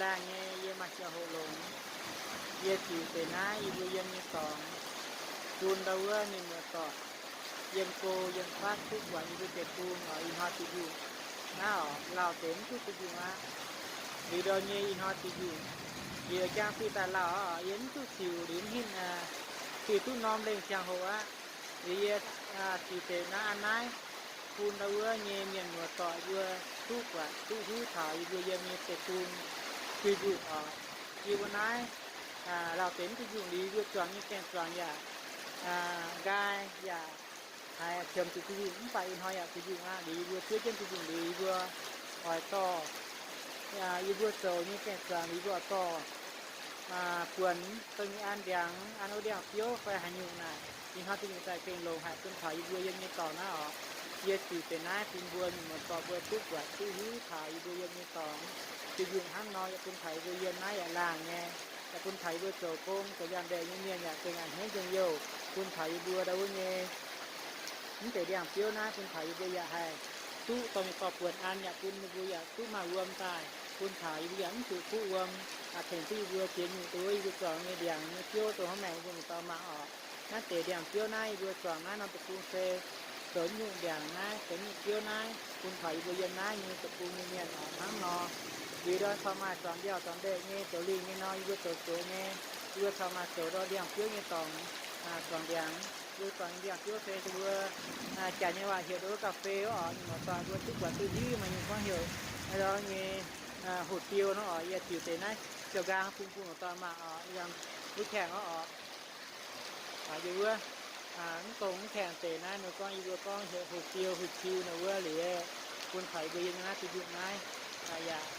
Laangh nyei yie maaih ziangh hoc longx. Yie ziux deix naaiv yie mbuo yiem nyei dorngx, bun ndau wuov mienh muoz-doic yiem go yiem fatv duqv buatc yie mbuo deic-bung oc. Ih hnoi ziux nyungc naaiv oc, lauh deix mv duqv ziux nyungc aqv. Liuz ndau nyei ih hnoi ziux nyungc, liuz jang fih daaih lauh oc, yie mv duqv ziux liuz mv hinv, fih duqv norm lengh ziangh hoc aqv. Liuz yie ziux deix naaiv an naaiv bun ndau wuov nyei mienh muoz-doic mbuo duqv buatc duqv hiuv taux yie mbuo yiem nyei deic-bung ziux nyungc oc. Yie mbuo naaiv lauh deix mv duqv ziux nyungc liuz, yie mbuo zuangx nyei gaengh zuangx yaac nqaai yaac haiz qiemx zuqc ziux nyungc, mv baac ih hnoi yaac ziux nyungc aqv. Liuz yie mbuo zuov jienv ziux nyungc liuz, yie mbuo oix dorh, yie mbuo zoux nyei gaengh zuangx liuz, yie mbuo oix dorh buonc dongh nyei an ndiangx, an wuov ndiangx-biouv fai haaix nyungc naaic, ih hnoi ziux nyungc daaih gengh longx haic bun taux yie mbuo yiem nyei dorngx naaiv oc. Yie ziux deix naaiv bun mbuo mienh muoz-doic mbuo duqv buatc duqv hiuv taux yie mbuo yiem nyei dorngx. Ziux nyungc hnangv nor yaac bun taux yie mbuo yiem naaiv yaac laangh nyei, yaac bun taux yie mbuo zoux gong zoux liangx-ndeic nyei mienh yaac gengh a'hneiv njien-youh, bun taux yie mbuo ndau wuov nyei mv deix ndiangx-biouv naaiv, bun taux yie mbuo yaac haih duqv dorh mingh dorh buonc an, yaac bun yie mbuo yaac duqv maaih wuom daaih, bun taux yie mbuo yaac mv zuqc kuv wuom, tengx duqv yie mbuo ziex nyungc dongh wuov yie mbuo zuangx nyei ndiangx nyei biouv dongh hnangv maengx mbuo mienh muoz-doic mangc oc. Naaiv deix ndiangx-biouv naaiv yie mbuo zuangx naaiv norm deic-bung se zoux nyungc ndiangx naaiv, zoux nyungc biouv naaiv, bun taux yie mbuo yiem naaiv nyei deic-bung nyei mienh oc. Hnangv nor, liuz ndau corc maaih zuangx mbiauh zuangx ndeic nyei, zoux lingh nyei nor, yie mbuo zoux zueiz nyei, yie mbuo corc maaih zoux ndau ndiangx-biouv nyei dorngx, zuangx ndiangx. Yie mbuo zuangx ndiangx-biouv se mbuo janx nyei waac heuc ndau wuov ga'fei wuov oc. Mienh muoz-doic mbuo duqv buatc duqv hiuv maaih nyungc gorngv heuc ndau nyei hoc diou nor oc. Yie ziux deix naaiv ziouc nqaang bun mienh muoz-doic mangc oc. Wuov kaengh wuov oc, yie wuov, mv dongh mv kaengh deix naaiv nor gorngv yie mbuo gorngv heuc hoc diou hoc diu nor wuov liuz, bun taux yie mbuo yiem naaiv ziux nyungc naaiv yaac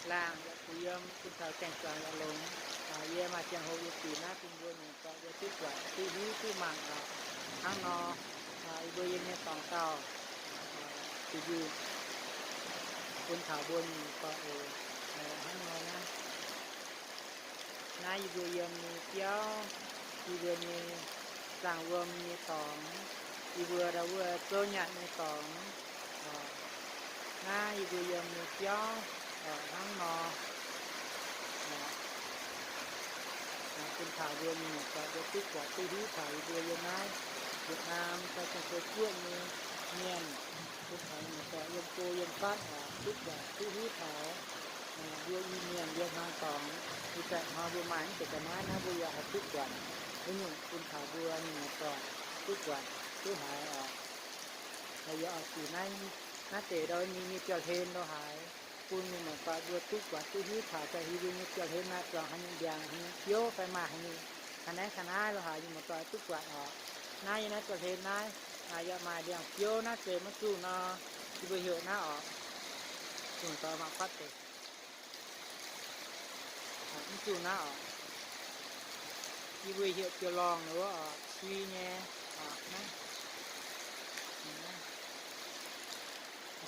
laangh yaac kuh yiem, bun taux gaengh zuangx yaac longx. Yie maaih ziangh hoc yie ziux naaiv bun mbuo mienh muoz-doic mbuo duqv buatc duqv hiuv duqv mangc oc. Hnangv nor, yie mbuo yiem nyei dorngx dauh ziux nyungc bun taux mbuo mienh muoz-doic oc. Hnangv nor naaiv, naaiv yie mbuo yiem nyei jauv, yie mbuo nyei zaangc wuom nyei dorngx, yie mbuo ndau wuov zouv nyanc nyei dorngx. Naaiv yie mbuo yiem nyei jauv hnangv nor, bun taux mbuo mienh muoz-doic mbuo duqv buatc duqv hiuv taux yie mbuo yiem naaiv Việt Nam fai Trung Quốc guoqv nyei mienh, bun taux mienh muoz-doic yiem go yiem fatv duqv buatc duqv hiuv taux mbuo Iu-Mienh yiem hmuangx dorngx. Ih zanc hnoi mbuo maaih mv deix ga'naaiv naaiv, mbuo yaac haih duqv buatc wuov nyungc, bun taux mbuo mienh muoz-doic duqv buatc duqv haiz oc. Yie oix ziux naaiv, naaiv deix ndau nyei nyei jauv-hlen ndau haaix, bun mienh muoz-doic mbuo duqv buatc duqv hiuv taux daaih yie mbuo nyei jauv-hlen maaih zuangx haaix nyungc ndiangx, haaix nyungc biouv fai maaih haaix nyungc ga'naaiv ga'naaiv ndau haaix, mienh muoz-doic duqv buatc oc. Naaiv yiem naaiv jauv-hlen naaiv yaac maaih ndiangx-biouv. Naaiv se maiv zuqc nor, yie mbuo heuc naaiv oc. Mienh muoz-doic mangc fatv deix, mv zuqc naaiv oc. Yie mbuo heuc biouv-lorngh wuov oc, sui nyei oc. Naaiv,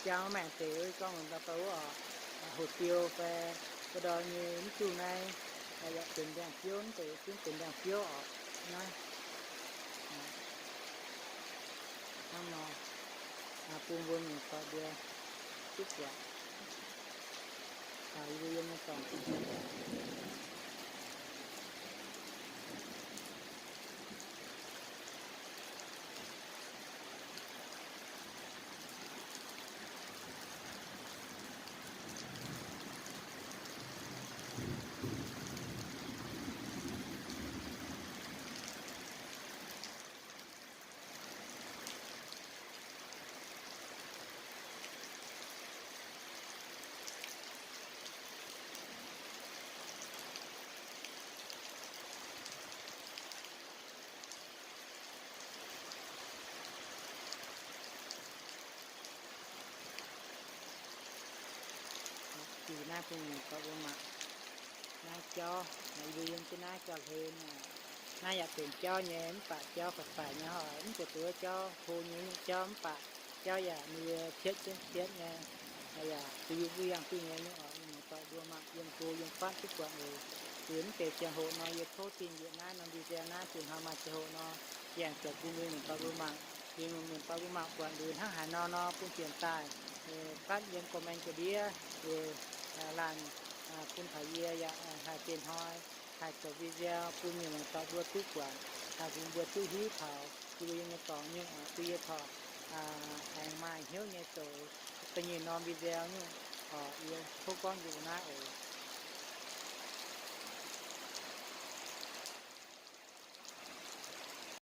jang maengc deix gorngv mienh muoz-doic wuov oc, hoc diou fai wuov ndau nyei mv zuqc naaiv, yaac benx ndiangx-biouv, mv deix zungv benx ndiangx-biouv oc. Naaiv hnangv nor, bun mbuo mienh muoz-doic mbuo duqv buatc. Yie mbuo yiem nyei dorngx Ziux naaiv bun mienh muoz-doic mbuo mangc. Naaiv jauv, yie mbuo yiem jienv naaiv jauv-hlen. Naaiv yaac benx jauv nyei, mv baac jauv faix-faix nyei oc, mv zeiz duqv jauv hlo nyei nyungc jauv, mv baac jauv yaac ninh mbuo cietv jienv cietv nyei, yaac zuiz mbuo yangh duqv nyei nyungc oc. Mienh muoz-doic mbuo mangc yiem go yiem fatv duqv buatc oc. Liuz mv deix ziangh hoc nor yie tov dingh njiec naaiv norm video naaiv, ziux hnoi maaih ziangh hoc nor, yangh ziouc bun mbuo mienh muoz-doic mbuo mangc. Liuz mienh muoz-doic mbuo mangc buatc liuz hnangv haaix nor nor bun fienx daaih, fatv yiem comment ga'ndiev, laanh bun taux yie yaac haih ziex hnoi haih zoux video bun mienh muoz-doic mbuo duqv buatc, haih bun mbuo duqv hiuv taux yie mbuo nyei dorngx nyungc, bun yie corc aengx maaih hnyouv nyei zoux da'nyeic norm video nyungc. Oc, yie tov gorngv njiec naaiv oc.